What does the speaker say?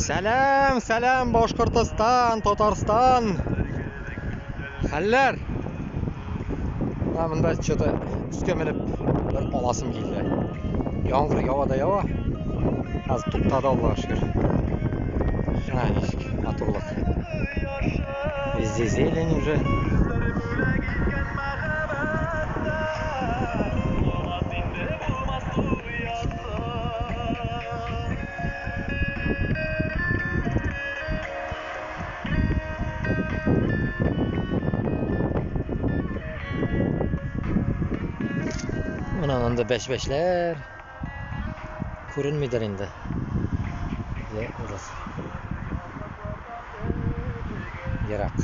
Сәлам, сәлам, Башкортостан, Татарстан. Хәлләр? Менә монда что-то өскә менеп бер аласым килде. Яңгыр ява да ява. Хәзер туктады, Аллага шөкер. Менә ничек матурлык. Везде зелень уже. Менә анда бәш-бәшләр күренмидер инде. Ерак.